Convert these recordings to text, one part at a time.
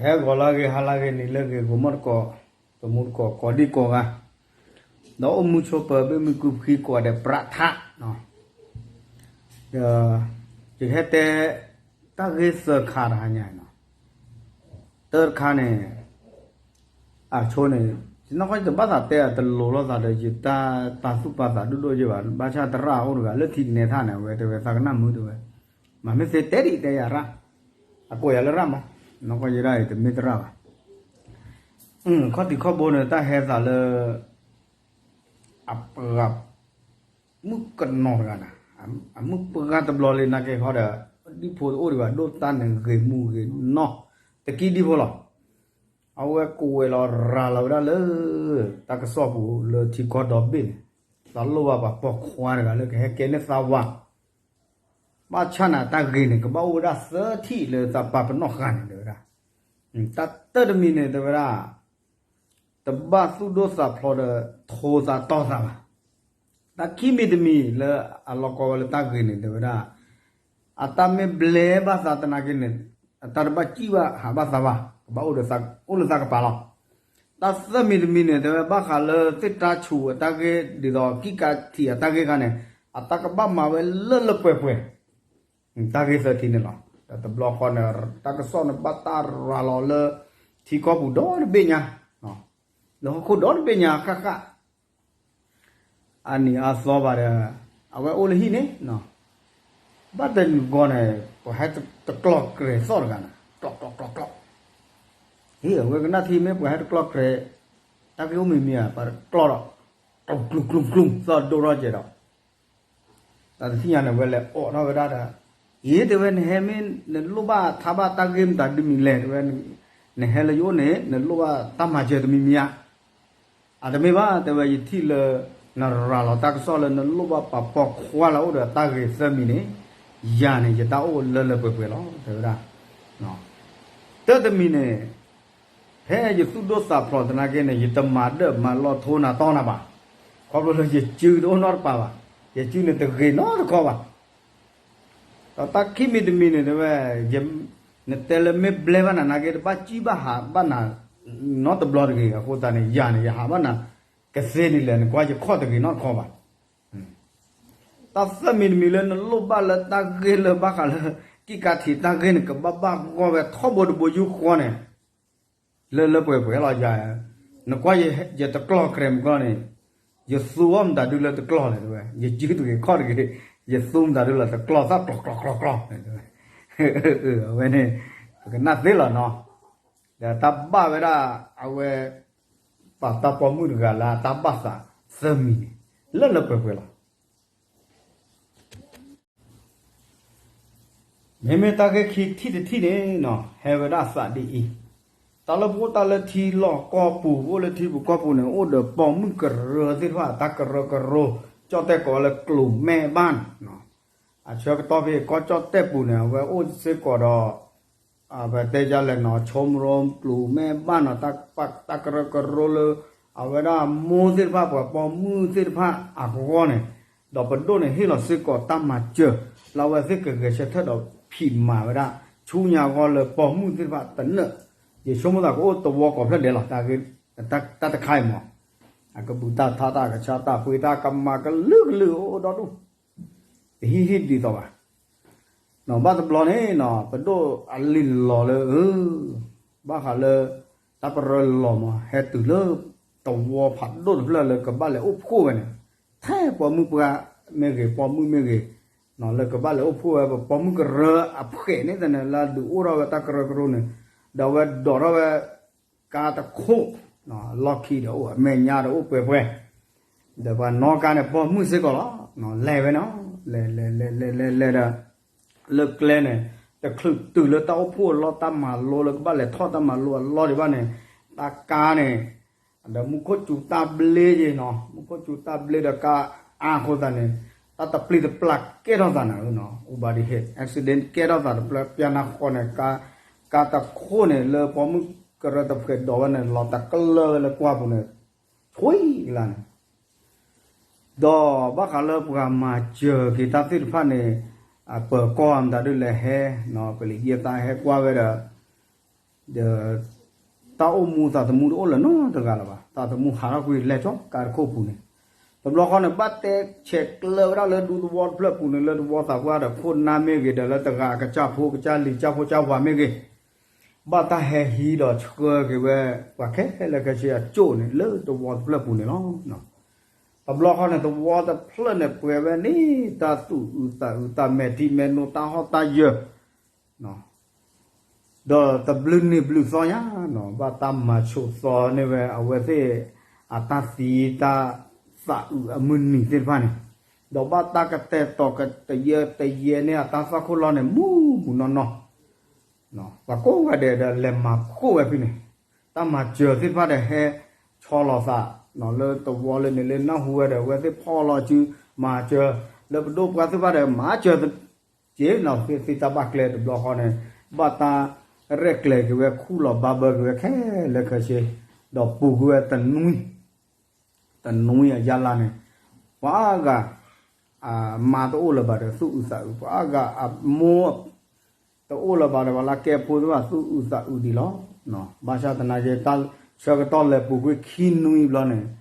ဟဲဂီၤလၢအဂ့ၤ ဟါလၢအဂ့ၤ နံၤလၢအဂ့ၤ ဂီၤမီၢ်တကိး သမူတကိး ကိးဒံကိးဂၤ, ဒီးအိၣ်မူဆိးပၢၤ ဘ့ၣ်မုၢ်ကုၢ်ဖှံကိးဂၤဒဲး ပြးထး, ဒီး ယကဟဲတဲ တၢ်ဂ့ၢ်သၢခါတဟါညါနီၤ, တၢ်တခါန့ၣ် အဆိန့ၣ် နီၢ်ကီၢ်ယတဘၣ်သးတဲ တလိၤလိာ်သးဒီး ယတၢ်ပာ်သူၣ်ပာ်သးဒိၣ်ဒိၣ်ယဲၢ်ဘၣ်, ဘၣ်ဆၣ်သရၣ်အိၣ်တဂၤလၢထံနဲထၣ်န့ၣ် အဝဲတဲဝဲသးကနၣ်မုာ်တဲဝဲ, မၤမ့ၢ်သ့တဲဒံးတဲယၤရၣ်, အကိးယၤလၢရၣ်မး, နီၢ်ကီၢ်ယဲဒၣ်အံၤ တမ့ၢ်သရၣ်ဘၣ်, ခီၣ်ထံးခီၣ်ဘိန့ၣ် တၢ်ဟဲသးလၢ အပှၤ မုၣ်ကနီၤတဂၤန့ၣ်, အမုၣ်ပှၢ်တဘျီလံနာ်က့ဟီဒီး ဒံဖိတအိၣ်ဒံးဘၣ် ဒိၣ်တၢ်န့ၣ်ဂ့ၤမူဂ့ၤနီၢ်, တကံၢ်ဒံဖိလီၤ, အဝဲကဝဲၤလီၤရၤလီၤဝဲဒၣ်လၢ တၢ်ကစီၣ်ပူၤလၢထံကီၢ်ဒီဘ့ၣ်န့ၣ်, သးလိၣ်ဘၣ်ပှၤပိာ်ခွါတဂၤလၢကဟဲကဲန့ၢ်သးဝၤ, ဘၣ်ဆၣ်န့ၣ် တၢ်ဂ့ၤန့ၣ် ကဘၣ်အိၣ်ဝဲဒၣ်သၢထံၣ်လၢသးပာ်ပနီၣ်ဃာ်န့ၣ် တဲဝဲဒၣ်, တၢ်တၢၢ်တမံၤန့ၣ် တဲဝဲဒၣ် တဘၣ်သူၣ်ဒိၣ်သးဖျိးဒီး ထိသးတီၢ်သးဘၣ်. တၢ်ခံမံၤတမံၤလၢအလီၤကီဝဲလၢတၢ်ဂ့ၤန့ၣ် တဲဝဲဒၣ် အတၢ်မ့ၢ်ဘျဲဘၣ်သးသနာ်က့န့ၣ် အတၢ်တဘၣ်စံၣ်ဘၣ်ဟးဘၣ်သးဘၣ်, ကဘၣ်အိၣ်လၢသးကပၤလီၤ. တၢ်သၢမံၤတမံၤန့ၣ် တဲဝဲ ဘၣ်ဃးလၢသ့ၣ်တြါဆူၣ်အတၢ်ဂ့ၢ် ဒ်သိးကံၣ်ကးထံးအတၢ်ဂ့ၢ်ခါန့ၣ် အတၢ်ကဘၣ်မၤဝဲလၢလၢပှဲၤပှဲၤ တၢ်ဂ့ၢ်သၢထံၣ်န့ၣ်လီၤ. ဒီးတဘျီဃီန့ၣ် တၢ်ကစီၣ်န့ၣ်ဘၣ်တၢ်ရၤလီၤလၢ ထံကီၢ်ပူၤဒီတဘ့ၣ်ညါ, လၢဟီၣ်ခိၣ်ဒီတဘ့ၣ်ညါဃၣ်ဃၣ်, အနံၤအါသီဘၣ်ဒီး အဝဲအိၣ်လၢဟံၣ်န့ၣ် ဘၣ်တနံၤဂီၤန့ၣ် ပှၤဟဲတကျီၢ်ကြဲးသီၣ်တဂၤန့ၣ် ကျီၢ်ကျီၢ်ကျီၢ်ကျီၢ်, ဟ့ၣ် အဝဲကနၣ်ထံမ့ၢ်ပှၤဟဲတကျီၢ်ကြဲး, တၢ်ဂ့ၢ်အိၣ်မံၤမံၤဧါ ပှၤတကျီၢ်ဒီး ကျူကျူကျူကျူ သီၣ်ဒိၣ်ထီၣ်ကဲးဒီး တၢ်တထံၣ်ညါန့ၣ် ဝဲလဲၤအိးထီၣ်ဝဲဒၣ်ဒီး, အံၤ တဲဝဲ နဟဲမ့ၢ်နလိၣ်ဘၣ်ထါဘၣ်တၢ်ဂ့ၢ်မတၤဒုမံၤလဲၣ် တဲဝဲ, နဟဲလၢယအိၣ်န့ၣ် နလိၣ်ဘၣ်တၢ်မၤစၢၤတမံၤမံၤဧါ. အတမ့ၢ်ဘၣ် တဲဝဲ ယထံၣ်လၢ နရၤလီၤတၢ်ကစီၣ်လၢနလိၣ်ဘၣ်ပှၤပိာ်ခွါလၢအအိၣ်ဒီးတၢ်ဂ့ၤသၢမံၤန့ၣ်, ယၤန့ၣ် ယတၢ်အိၣ်လၢလၢပှဲၤပှဲၤလီၤ တဲဝဲဒၣ်. တၢ်တမံၤန့ၣ် ဖဲယသူၣ်ဒိၣ်သးဖျိးသနာ်က့န့ၣ် ယတမၤဒၢးမၤလီၢ်ထိနၤတီနၤဘၣ်. ခီဖျိလၢယစုတအိၣ်နီတပၤဘၣ်, ယစုန့ၣ်တဂ့ၤနီတခီဘၣ်. ဒီးတၢ်ခံမံၤတမံၤန့ၣ် တဲဝဲ, နတဲလၢမ့ၢ်ဘျဲဘၣ်နၤနာ်က့ တဘၣ်စံၣ်ဘၣ်ဟးဘၣ်နၤနီတဘျီတဂ့ၤ. အဃိသတးန့ၣ် ယၤန့ၣ် ယဟးဘၣ်နၤကသ့ဒ်လဲၣ် နကွၢ်ယခီၣ်တဂ့ၤနီတခီဘၣ်. တၢ်သၢမံၤတမံၤလၢနလိၣ်ဘၣ်လၢတၢ်ဂ့ၢ်လၢဘၣ်ဃးလၢ ကံၣ်ကးထံးတၢ်ဂ့ၢ်န့ၣ် ကဘၣ်ဘၣ်ဂီၢ်ဝဲထီဘိတဘိယူၢ်ဃီန့ၣ် လၢလၢပှဲၤပှဲၤလီၤယၤ, နကွၢ်ယ, ယတကျီၢ်ကြဲးမုၢ်ကီၢ်န့ၣ်, ယသူအီၣ်မတၤဒုလၢတကျီၢ်လဲၣ်တဲဝဲ, ယစုတဂ့ၤခီၣ်တဂ့ၤ, ယသူမတၤဒုလၢတကျီၢ်သၣ်ကျီၤကျီၤကျီၤကျီၤ, အဝဲန့ၣ် ပကနၣ်သ့လီၤနီၤ. ဒီးတၢ်ဘၣ်ဝဲဒၣ် အဝဲ ပာ်တၢ်ပိာ်မုၣ်တဂၤလၢအတၢ်ဘၣ်သးသၢမံၤန့ၣ် လၢလၢပှဲၤပှဲၤလီၤ. မ့မ့ၢ်တၢ်ဂ့ၢ်ခံထံၣ်တထံၣ်န့ၣ်နီၤ ဟဲဝဲဒၣ်အသးဒ်အံၤ, တၢ်လၢပအိၣ်တၢ်လၢထံလီၢ်ကီၢ်ပူၤ ပအိၣ်လၢထံပူၤကီၢ်ပူၤန့ၣ် အိၣ်ဒီးပိာ်မုၣ်ကရၢသ့ၣ်တဖၣ် တၢ်ကရၢကရိ ကၠီၣ်တဲၣ်ကိးလၢကျိၤမဲၢ်ဘၣ်န့ၣ်, အဆၢကတီၢ်ဖဲကီၢ်ကၠီၣ်တဲၣ်ပူၤန့ၣ် အဝဲအိၣ်စ့ၢ်ကီးဒီး ပတဲယလဲၣ်နီၤ ဆိကမိၣ်ကျိၤမဲၢ်ဘၣ်နီၤ တၢ်ကရၢကရိလၢ အဝဲဒၣ်မိၢ်သ့ၣ်တဖၣ် ပှၤပိာ်မုၣ်သ့ၣ်တဖၣ်အဂီၢ်န့ၣ်, ဒီးပဒိၣ်န့ၣ် ဟ့ၣ်လီၤစ့ၢ်ကီးတၢ်မၤစၢၤ လၢအဝဲသ့ၣ်ကဂဲၤဆၢထၢၣ်ဒီးဖံးမၤဝဲဒၣ် ဆူညါအဂီၢ်လၢပိာ်မုၣ်သ့ၣ်တဖၣ်တနၢၣ်, ယဆိကမိၣ်သးကအိၣ်သဝီကိးဖျၢၣ်ဒဲးလီၤ တၢ်တခါအံၤမး, အကဘူၣ်တၢ်ထါတၢ်ကဆါတၢ်ပှ့ၤတၢ်ကမၤကလုာ်ကလုာ်အိၣ်ဒီဒူၣ်, တဟံးဟံၣ်ဒ်သိးဘၣ် နီၤ ဘၣ်တဘျီန့ၣ်နီၤ ပဒိၣ်အလံာ်လီၤလၢ ဘၣ်ဃးလၢ တၢ်ပရၢလီၤမး ဟဲတုၤလၢ သဝီဖးဒိၣ်တဖျၢၣ်လၢကဘၣ်လဲၤအိၣ်ဖှိၣ်ဝဲန့ၣ်, ထဲပိာ်မုၣ်ပှၢ်မ့ၢ်ဂ့ၤ ပိာ်မုၣ်မ့ၢ်ဂ့ၤ, လၢကဘၣ်လဲၤအိၣ်ဖှိၣ်ဝဲ ပပိာ်မုၣ်ကရၢအဖှဲးန့ၣ်သ့ၣ်န့ၣ် လၢအဒုးအိၣ်ထီၣ်ဝဲတၢ်ကရၢကရိန့ၣ်, ဒီးအဝဲဒိးထီၣ်ဝဲ ကါတခိၣ်, လီၢ်ခံဒီးအိၣ် အမဲာ်ညါဒီးအိၣ်ပှဲၤပှဲၤ, ဒီးပှၤနီၣ်ကါန့ၣ် ပိာ်မုၣ်စ့ၢ်ကီးလီၤ, လဲၤဝဲန့ၣ်, လဲၤလဲၤလဲၤလဲၤလဲၤဒီး လၢကျဲန့ၣ် တချုးတုၤလၢတၢ်အိၣ်ဖှိၣ်အလီၢ် တၢ်မၤလိလၢကဘၣ်လဲၤထီၣ်တၢ်မၤလိအလီၢ်ဒံးဘၣ်န့ၣ်, တၢ်ကါန့ၣ် ဒီးမူခိၣ်စူၤတၢ်ဘျ့ယ့နီၤ, မူခိၣ်စူၤတၢ်ဘျ့ဒီးကါအါအဃိသတးန့ၣ်, တၢ်တပျံၤတပျၢ်ကဲထီၣ်သးန့ၣ်နီၤ, အူဘၣ်ဒံးဟ့ၣ် accident ကဲထီၣ်သးတပျၢ် ပျၢ်နၢ်ဃီန့ၣ်, ကါတခိၣ်န့ၣ် လၢပိာ်မုၣ်ကရၢတဖှဲးဒိးဝဲန့ၣ် လီၤတကလၢၢ်ဝဲလၢကွၢ်ပူၤန့ၣ်, ဆွံလၢန့ၣ် ဒီးဘၣ်ဃးလၢပှၤမၤစၢၤက့ၤတၢ်သ့ၣ်တဖၣ်န့ၣ်, အပၢၤကီၢ်မတၤဒုလဲၤဟဲ, ပလံၤယဲၢ်သၣ်ဟဲကွၢ်ဝဲဒီး, ဒီး တၢ်အိၣ်မူသးသမူတအိၣ်လၢၤနီတဂၤလၢၤဘၣ်. သးသမူဟးထီၣ်ကွံာ်လဲၤကၠီကးတခိၣ်ပူၤန့ၣ်, တဘျီဃီန့ၣ် ဘၣ်တဲဆဲးကျၢဝဲဒၣ်လၢဒူသဝီတဖျၢၣ်ပူၤန့ၣ် လၢသဝီသးပှၢ်ဒီးခိၣ်နၢ်မ့ၢ်ဂ့ၤ ဒီးလၢတဂၤအကစၢ်ဖိကစၢ်လံၤ ကစၢ်ဖိကစၢ်ဝၤမ့ၢ်ဂ့ၤ, ဘၣ်တၢ်ဟဲဟံးဒီးဆှၢက့ၤဝဲ ပှၤခဲလၢာ်ခဲဆ့အကၠိၣ်န့ၣ် လၢသဝီတဖျၢၣ်ပူၤန့ၣ်လီၤ. တဘျီဃီန့ၣ် သဝီတဖျၢၣ်န့ၣ် ပှဲၤဝဲန့ၣ် တၢ်သူၣ်အုးသးအုး တၢ်မဲာ်ထံမဲာ်နိ တၢ်ဟီၣ်တၢ်ယၢၤ ဒီးတဘျုးနံၤဘျုးသီညါနီၤ ဘၣ်တၢ်မၤဆိးသီန့ၢ်ဝဲအဝဲသ့ၣ် အတၢ်သံတၢ်သးအုးအမုၢ်နံၤသ့ၣ်တဖၣ်န့ၣ်, ဒီးဘၣ်တၢ်ကတဲာ်တီၤကတယဲတယဲန့ၢ်အတၢ်သွၣ်ခိၣ်လီၢ်န့ၣ် မူးမူးနီၢ်နီၢ်, ပှၤကိးဂၤဒဲးဒီးလဲၤမၤကိၣ်ဝဲဖဲန့ၣ်, တၢ်မၤစၢၤသ့ၣ်တဖၣ်ဒီးဟဲဆီလီၤသး လၢသဝီလၢန့ၣ်လၢနၢ်ဟူဝဲဒီး အဝဲသ့ၣ်ဖီၣ်လီၤစု မၤစၢၤ လၢပဒိၣ်ပှၢ်သ့ၣ်တဖၣ်ဒီး မၤစၢၤ က့နီၤ သ့ၣ်တၢ်ဘၣ်ကျဲတဘျီဃီန့ၣ် ဘၣ်တၢ်ရဲၣ်ကျဲၤက့ၤဝဲ ခူၣ်လီၤဘါဘၢက့ၤဝဲခဲလၢာ်ခဲဆ့, ဒီးပူၤကွံာ်ဝဲတနွံ, တနွံအယါလါန့ၣ် ပှၤအါဂၤ အမါတအိၣ်လၢၤဘၣ်ဒီး သူၣ်အုးသးအုး ပှၤအါဂၤအမိၢ် တအိၣ်လၢၤဘၣ်ဒီး ပှၤလၢကဲဖိသ့ၣ်တဖၣ် သူၣ်အုးသးအုးဒံးလီၤ. ဘၣ်ဆၣ်သနာ်က့ တၢ်ဆၢကတီၢ်လဲၤပူၤကွံာ်ခံနွံဘျီန့ၣ်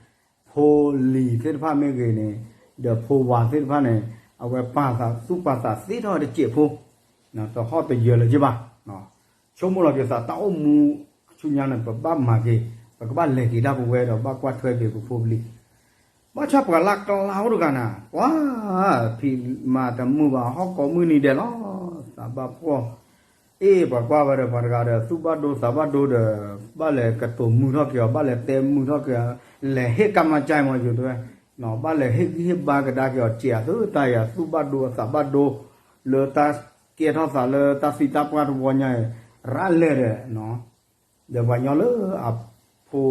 ဖိလံၤသ့ၣ်တဖၣ်မ့ၢ်ဂ့ၤန့ၣ် ဒီးဖိဝၤသ့ၣ်တဖၣ်န့ၣ် အဝဲပာ်သးသူၣ်ပာ်သးသ့ထီၣ်ဝဲတစဲးဖိ, တဟီၣ်တယၢၤလၢၤက့ဘၣ်. ဆိကမိၣ်လီၤက့ၤသးတၢ်အိၣ်မူဆူညါန့ၣ် ပဘၣ်မၤက့ၤ ပကဘၣ်လဲၤက့ၤဒၣ်ပဝဲဒီး ဘၣ်ကွၢ်ထွဲက့ၤပဖိပလံၤ ဘၣ်ဆၣ်ပှၤလၢကျါအိၣ်တဂၤန့ၣ် ပှၤ ဖံးမၤတမုာ်ဘၣ် ဟီၣ်ကိးမုၢ်နံၤဒဲးလီၤ. သးဘၣ်ဖှီၣ် အ့ၣ် ပှၤကွၢ်ဝဲဒီး ပှၤတဂၤဒီး သူၣ်ဘၣ်ဒိသးဘၣ်ဒိဒီး ဘၣ်လဲၤကတိၤမုာ်ထီၣ်က့ၤအီၤ ဘၣ်လဲၤတဲမုာ်ထီၣ်က့ၤအီၤ လဲၤဟ့ၣ်ကမၣ်ကၠဲမီၤယိၤတဲဝဲ ဘၣ်လဲၤဟ့ၣ်ဂံၢ်ဟ့ၣ်ဘါကဒါက့ၤအီၤ စဲးအသုတၢ်ယၤ သူၣ်ဘၣ်ဒိအသးဘၣ်ဒိ လၢတၢ်ကဲထီၣ်သးလၢတၢ်သံတၢ်ပှၢ်တဝီညါအံၤ ရၢ်လဲၢ်ဒီး ဒီးပှၤညီလၢအဖိ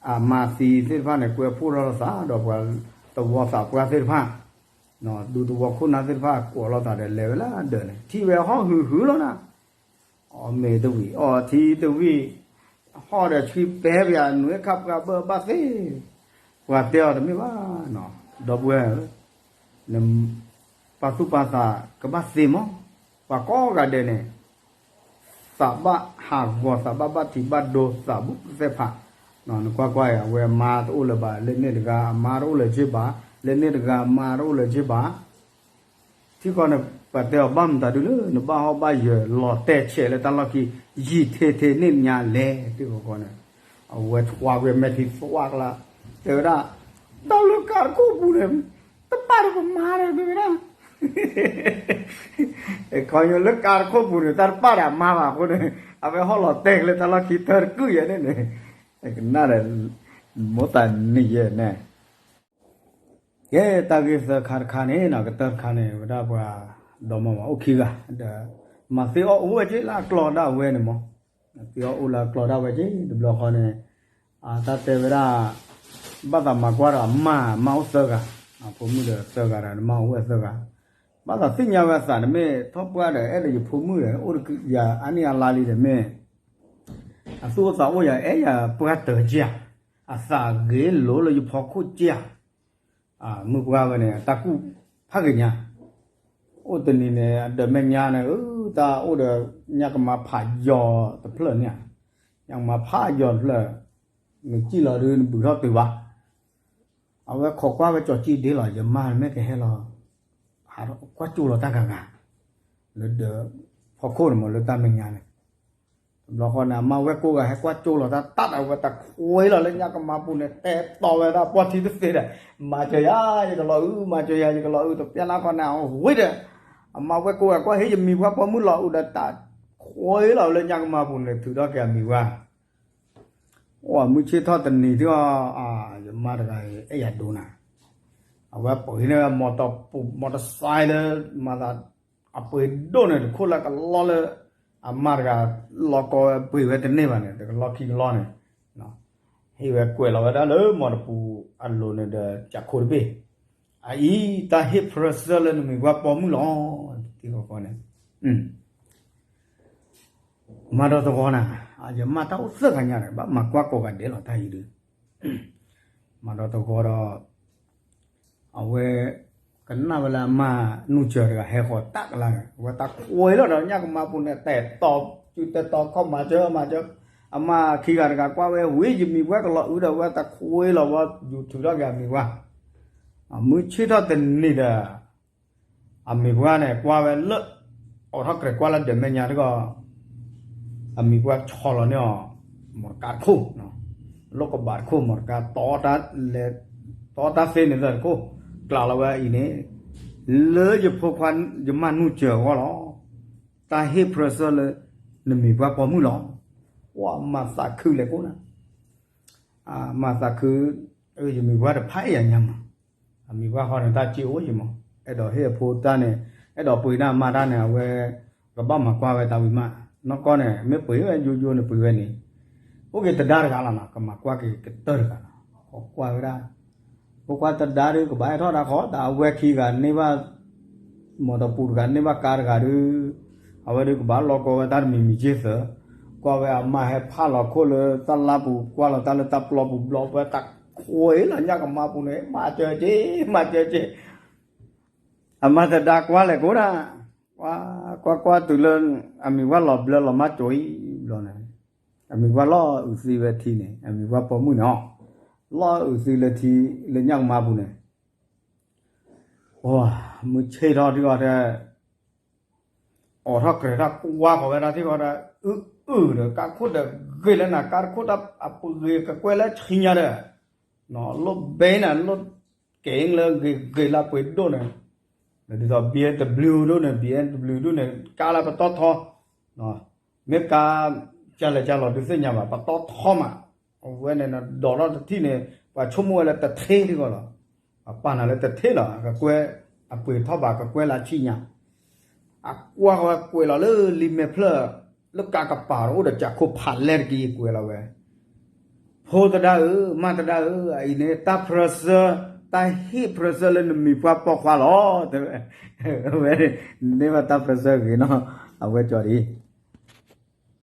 အမါသံသ့ၣ်တဖၣ်န့ၣ် ကွဲဖှိၣ်ထီၣ်လိာ်သးဒီးပှၤသဝီသးပှၢ်သ့ၣ်တဖၣ်, ဒူသဝီခိၣ်နၢ်သ့ၣ်တဖၣ် ကိးလိာ်သးဒီးလဲၤဝဲလၢဒၢးန့ၣ် ထံၣ်ဝဲဟီၣ်ဟုးဟုးလီၤနၤ, အီၣ်မ့ၤတဝံၤ အီထံတဝံၤ, ဟီၣ်ဒီးဆှံပဲပယၤ နွံခါပှၤဘၢဘၣ်သ့, ပှၤတဲအီၤတမ့ၢ်ဘၣ်, ဒီပုၢ်ဝဲၢ် ပာ်သူၣ်ပာ်သးကဘၣ်သ့မး, ပှၤကိးဂၤဒဲးန့ၣ် သးဘၣ်ဟးဂီၤ သးဘၣ်ဘၣ်ထံးဘၣ်ဒိ သးဘူးသဲဖး, နကွၢ်ကွၢ်အံၤ အဝဲအမါတအိၣ်လၢၤဘၣ် လၢန့ၣ်တဂၤအမါတအိၣ်လၢၤက့ဘၣ်, လၢန့ၣ်တဂၤအမါတအိၣ်လၢၤက့ဘၣ်, ထံကီၢ်န့ၣ် ပှၤတဲအီၤဘၣ်မတၤဒုလၢ နဘၣ်ဟီၣ်ဘၣ်ယၢၤလီၤတဲာ်ဆဲးလၢတၢ်လီၢ်ခံ ယံာ်ထဲထဲန့ၣ်ညါလဲၣ် ထံကီၢ်န့ၣ်, အဝဲထွါကွံာ်မဲာ်ထံသွၣ်ကျါ, တဲဝဲဒၣ်, တၢ်လၢကးတခိၣ်ပူၤန့ၣ် တပာ်ဒီးပမါဒီး တဲဝဲဒၣ် ခီညိလၢကးတခိၣ်ပူၤန့ၣ် တၢ်တပာ်ဒီးအမါဘၣ်အဃိန့ၣ် အဝဲဟီၣ်လီၤတဲာ်က့ၤလၢတၢ်လီၢ်ခံတၢတကုၢ်ယဲန့ၣ်န့ၣ်, ကနၣ်ဒီး မိၢ်သးနံၤယဲန့ၣ်, ကဲတၢ်ဂ့ၢ်သၢခါတခါန့ၣ်နီၤ ကတၢၢ်တခါန့ၣ် ဝဲဒၣ်ပှၤ ဒီမါဝၤအိၣ်ခံဂၤ ဒီး မၤသ့အီၣ်အိၣ်ဝဲက့လၢအကျီဒၣ်ဝဲန့ၣ်မး, သ့အီၣ်အိၣ်လၢအကျီဒၣ်ဝဲက့ တဘျီဃီန့ၣ် တၢ်တဲဝဲဒၣ် ဘၣ်သးမၤကွၢ်ဒီးအမါ မါအိၣ်သၢဂၤ, ဖိမုၣ်ဒီးသၢဂၤဒီး မါအိၣ်ဝဲသၢဂၤ, ဘၣ်သးသ့ၣ်ညါဝဲအသးန့ၣ်မ့ၢ် ထီၣ်ပှၢ်ဒီး အဲၣ်ဒိးယဖိမုၣ်ဒီး အိၣ်ဒီးယၤအါနံၣ်အါလါလံဒီးမ့ၢ် အသူၣ်အိၣ်သးအိၣ်ယၤ အဲၣ်ယၤပှၢ်တၢၢ်က့ဧါ, အသးဂ့ၤလိာ်လၢယဖီခိၣ်က့ဧါ, မုၢ်ပှၢ်ဝဲန့ၣ် တၢ်ကူၣ်ဖးဂ့ၤညါ, အိၣ်တနံၤန့ၣ် အဒၢးမဲာ်ညါန့ၣ် အၢ တၢ်အိၣ်ဒီး ညၣ်ကမါဖးယီၤတဖျၢၣ်န့ၣ်, ညၣ်ကမါဖးယီၤတဖျၢၣ်, နစံၣ်လီၤဒုးနဘုးထီၣ်တုၤဘၣ်, အဝဲခိးကွၢ်ဝဲကၠီၤကံဒ့လီၤ ယမါမ့ၢ်ကဟဲလီၤ, ဟးကွၢ်ကၠိလီၤတၢ်ဂၤဂၤ, လၢဒၢးဖီခိၣ်န့ၣ်မး လၢတၢ်မဲာ်ညါန့ၣ် တဘျီဃီန့ၣ် အမါဝဲၢ်ကိးဂၤဟဲကွၢ်ကၠိလီၤတၢ် တၢ်ဒီးဝဲတခွ့လီၤလၢညၣ်ကမါပူၤန့ၣ် တဲတီဝဲဒၣ်ပှၢ်ထံတသ့ဒီး မၤစၢၤယၤ ယကလီၤအုး မၤစၢၤယၤ ယကလီၤအုး တပျၢ်လၢခီန့ၣ် အဝံၤဒီး အမါဝဲၢ်ကိးဂၤကွၢ်ဟ့ၣ်ယမံၤပှၢ်ပိာ်မုၣ်လီၤအုးဒီးတၢ်ခွ့လီၤလၢညၣ်ကမါပူၤန့ၣ် ထုးထီၣ်က့ၤအမံၤဝဲ အိၣ်မုၢ်ဆ့ၣ်ထီၣ်တနံၤဒုး ယမါတဂၤအံၤ အဲၣ်ယၤဒိၣ်နၤ, အဝဲပှ့ၤန့ၢ်ဝဲ မော်တော်ဆိုင် လၢ မၤသး အပှ့ၤဒိၣ်န့ၣ် တခိၣ်လၢကလီလၢ အမါတဂၤ လီကီဝဲပှ့ၤဝဲတန့ၢ်ဘၣ်န့ၣ် တကလီခံကလီန့ၣ် ဟ့ၣ်ဝဲကွဲးလီၤဝဲဒၣ်လၢ မော်တော်ဆိုင် အလိၤန့ၣ်ဒီး ကၠးခိၣ်တဘ့ၣ်, အအံၤ တၢ်ဟ့ၣ် present လၢနမံၤပှၢ်ပိာ်မုၣ်လီၤ, တံၤကီကီန့ၣ် မၤဒီးတဂီၤနၤ, ယမါတၢ်အိၣ်သၢဂၤညါဒီး ဘၣ်မၤကွၢ်ကိးဂၤဒဲးလီၤတၢ်အံၤဒုး, မၤဒီးတဂီၤဒီး အဝဲ ကနၣ်ဝဲလၢအမါနူၢ်စၢၤတဂၤဟဲဃီၤတၢ်ကလါန့ၣ် အဝဲတၢ်ခွဲးလီၤဒီးညၣ်ကမါပူၤန့ၣ် တဲာ်တီၤစုတဲာ်တီၤခီၣ်မၤစၢၤမၤစၢၤ, အမါခံဂၤတဂၤကွၢ်ဝဲဝံၤ ယမံၤပှၢ်ကလီၤအုဒီး ဝဲတၢ်ခွဲးလီၤဝဲ ယူၤထုးထီၣ်က့ၤအမံၤပှၢ်, မုၢ်ဆ့ၣ်ထီၣ်တနံၤဒီး အမံၤပှၢ်န့ၣ် ကွၢ်ဝဲလၢ အိးထီၣ်ကြဲးကွၢ်လၢဒၢးမဲာ်ညါတခီ အမံၤပှၢ်ဆီလီၤန့ၢ်အီၤ မီၢ်တကါတခိၣ်, လီၢ်ကဘးတခိၣ် မီၢ်တကါ လဲၤ တီတၢ်သ့န့ၣ်တခိၣ်, ကျးလီၤဝဲအံၤန့ၣ် လၢယဖိခွါ ယမါနူၢ်စၢၤအဂီၢ်လီၤ. တၢ်ဟ့ၣ်ဖြၢၣ်စၢၢ်လၢ နမံၤပှၢ်ပိာ်မုၣ်လီၤ. ပှၤမၤသးခုလဲၤကိးနၤ, မၤသးခု, ယမံၤပှၢ်တဖးအံၤယၤညါမး, အမံၤပှၢ်ဃီန့ၣ် တၢ်စ့အိၣ်ယမး, အဲၣ်ဒိးဟ့ၣ်အဖိတၢ်န့ၣ်, အဲၣ်ဒိးပှ့ၤန့ၢ်အမါတၢ်န့ၣ် အဝဲ ကဘၣ်မၤကွၢ်ဝဲတၢ်ဝံၤမး, နီၢ်ကီၢ်န့ၣ် မ့ၢ်ပှ့ၤဝဲယိယိန့ၣ်ပှ့ၤဝဲန့ၣ်, အိၣ်က့ၤတဒါတဂၤလီၤနီၤ, ကမၤကွၢ်က့ၤကတၢၢ်တဂၤလီၤ, ကွၢ်ဝဲဒၣ် ဖိခွါတဒါဒီး ကဘၣ်ဟဲထီၣ်ဒၣ်ဃီ တၢ်အဝဲခံဂၤန့ၢ်ဘၣ် မီၢ်တပူၤတဂၤ န့ၢ်ဘၣ်ကါတဂၤဒီး, အဝဲဒီးကဘၣ်လီၢ်ကီဝဲတၢ်တမံၤမံၤက့သၢ, ကွၢ်ဝဲအမါဟဲဖးလီၤခိၣ်လၢတၢ်လါပူၤ ကွၢ်လီၤတၢ်လၢတၢ်ပျီပူၤဘျီ ဝဲတၢ်ခွဲးလီၤညၣ်ကမါပူၤန့ၣ် မၤစၢၤက့ၤ မၤစၢၤက့ၤ, အမါတဒါကွၢ်လဲၤကိးဒၣ်, ကွၢ်ကွၢ်ကွၢ်တုၤလၢ အမံၤဝဲလီၤဘျၢလီၤမၢ်ကၠိအံၤဘျီန့ၣ်, အမံၤဝဲလီၤအုးသံဝဲထံန့ၣ် အမံၤဝဲပိာ်မုၣ်န့ၣ်, လီၤအုးသံလၢထံ လၢညၣ်ကမါပူၤန့ၣ် မုၢ်ဆ့ၣ်ထီၣ်ထံဂီၤထဲ အိးထီၣ်ကြဲးထီၣ်ကွၢ်ဃီၤဝဲဒၣ်ထံဂီၤဒီး အုၣ်အုၣ်ဒီး ကါတခိၣ်ဒီးဂ့ၤလၢနၤ ကါတခိၣ်တၢ်အပှ့ၤကကွဲၢ်လၢဆံညါဒီး လိၣ်ဘဲနၤ လိၣ်က့ၤလၢဂ့ၤဂ့ၤလၢပှ့ၤဒိၣ်န့ၣ်, ဒ်သိး ဘံၣ်အဲၣ်ဒဘျံၣ် ဒိၣ်န့ၣ် ဘံၣ်အဲၣ်ဒဘျံၣ် ဒိၣ်န့ၣ် ကါလၢပတီၢ်ထီ မ့ၢ်ကါ ကလဲၤကါလီၤဒုးသ့ၣ်ညါဘၣ် ပတီၢ်ထီမး, အဝဲန့ၣ် ဒိးထီၣ်တထံၣ်န့ၣ် ပှၤဆိကမိၣ်ဝဲလၢတထ့ထံဂီၤလီၤ, ပပာ်နၤလၢတထ့လီၤ ကကွဲၢ် အပှ့ၤထီၣ်ဘၣ်ကကွဲၢ်လၢဆံညါ, အကွၢ်ဝဲကွဲးလီၤလၢလံာ်မဲာ်ဖျၢၣ် လၢကါကပၤအိၣ်ဒီးကၠးခိၣ်ဖးလဲၢ်တက့ၢ်ကွဲးလီၤဝဲ ဖိသဒါဧၢ မါသဒါဧၢ အအံၤန့ၣ် တၢ်ဖြၢၣ်စၢၢ် တၢ်ဟ့ၣ်ဖြၢၣ်စၢၢ်လၢနမံၤပှၢ်ပိာ်ခွါလီၤ တဲဝဲ, ဝဲန့ၣ် န့ၢ်ဘၣ်တၢ်ဖြၢၣ်စၢၢ်ဂ့ၤနီၤ အဝဲကၠီဒ်